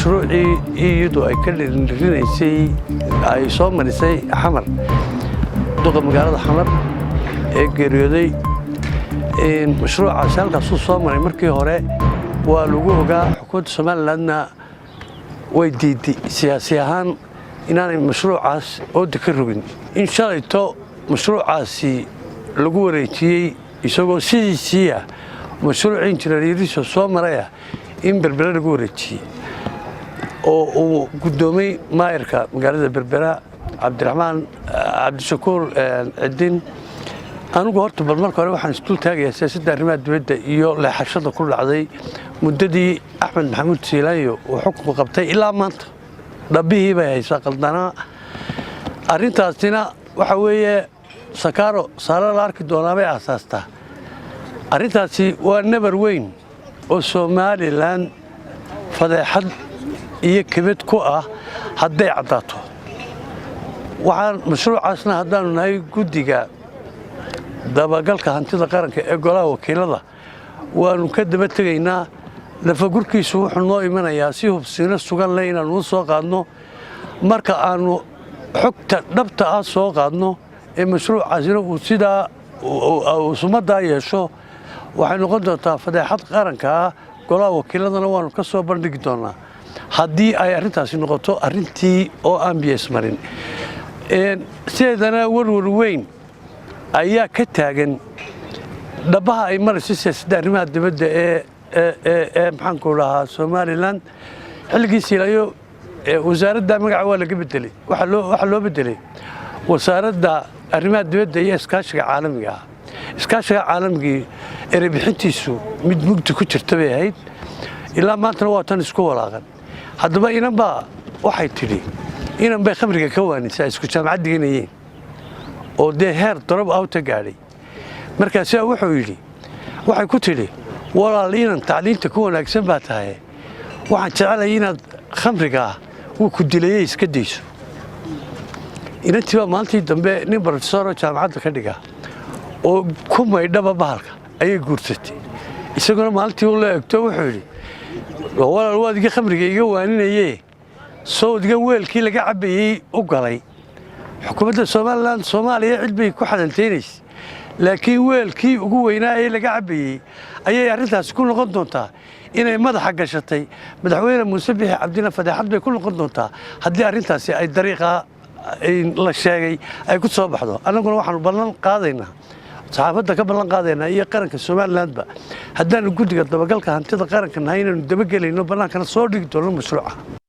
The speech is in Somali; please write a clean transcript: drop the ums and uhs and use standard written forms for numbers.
Mashruucii EU-du ay ka dhirindhirinaysay, ay soo marisay Xamar, duqa magaalada Xamar ee geeriyooday, mashruucaasi halkaasuu soo maray. Markii hore waa lagu ogaa, xukuumadda Somalilandna way diiday siyaasi ahaan inaanay mashruucaas ooda ka rogin. In shalayto mashruucaasi lagu wareejiyey isagoo sidiisiiya, mashruucii injineer Yariisow soo maraya, in Berbere lagu wareejiyey oo uu guddoomay maayarka magaalada Berbera, Cabdiraxmaan Cabdishakuur Cidin. Anigu horta bal marka hore waxaan isdul taagayaa siyaasadda arrimaha dibadda iyo leexashada ku dhacday muddadii Axmed Maxamuud Siilaanyo uu xukunka qabtay ilaa maanta. Dhabbihii bay haysaa qaldanaa. Arrintaasina waxa weeye sakaaro saare la arki doonaa bay aasaastaa. Arrintaasi waa nabar weyn oo Somaliland fadeexad iyo kebed ku ah hadday caddaato. Waxaan mashruucaasna, haddaanu nahay guddiga dabagalka hantida qaranka ee golaha wakiilada, waannu ka daba tegaynaa. Lafagurkiisu wuxuu noo imanayaa si hubsiino sugan leh inaannu u soo qaadno. Marka aannu xogta dhabta ah soo qaadno ee mashruucaasina uu sidaa sumaddaa yeesho, waxay noqon doontaa fadeexad qaranka ah. Golaha wakiiladana waannu ka soo bandhigi doonaa haddii ay arrintaasi noqoto arrintii oo aan bs marin. Sideedana warwar weyn ayaa ka taagan dhabbaha ay marayso siyaasadda arrimaha dibadda ee maxaanku dhahaa, Somaliland. Xilligii Siilaanyo wasaaradda magaca waa laga bedelay. Waxaa loo bedelay Wasaaradda Arrimaha Dibadda iyo Iskaashiga Caalamiga ah. Iskaashiga caalamigii erebixintiisu mid mugdi ku jirta bay ahayd, ilaa maantana waa tan isku walaaqan. Haddaba inan baa waxay tidhi, inan bay khamriga ka waanisaa isku jaamacad dhiganayeen oo dee heer drop out gaadhay. Markaasaa wuxuu yidhi, waxay ku tidhi, "Walaal, inan tacliinta ku wanaagsan baa tahay, waxaan jecelay inaad khamrigaa wuu ku dilayey iska dayso." Inantii baa maalintii dambe nin brofesoroo jaamacadda ka dhiga oo ku maydhaba bahalka ayay guursatay. Isaguna maalintii u la egto wuxuu yidhi, "Walaal, waad iga khamriga iga waaninaye, sowdgan weelkii laga cabbayey u galay." Xukuumadda Somaliland Soomaaliya cid bay ku xadantaynaysa, laakiin weelkii ugu weynaa ee laga cabbayey ayay arrintaasi ku noqon doontaa inay madaxa gashatay. Madaxweyne Muuse Bixi Cabdina fadeexad bay ku noqon doontaa haddii arrintaasi ay dariiqa la sheegay ay ku soo baxdo. Annaguna waxaanu ballan qaadaynaa, saxaafadda ka ballan qaadaynaa iyo qaranka Somalilandba, haddaanu guddiga dabagalka hantida qaranka nahay, inaanu dabagelayno, bannaankana soo dhigi doono mashruuca.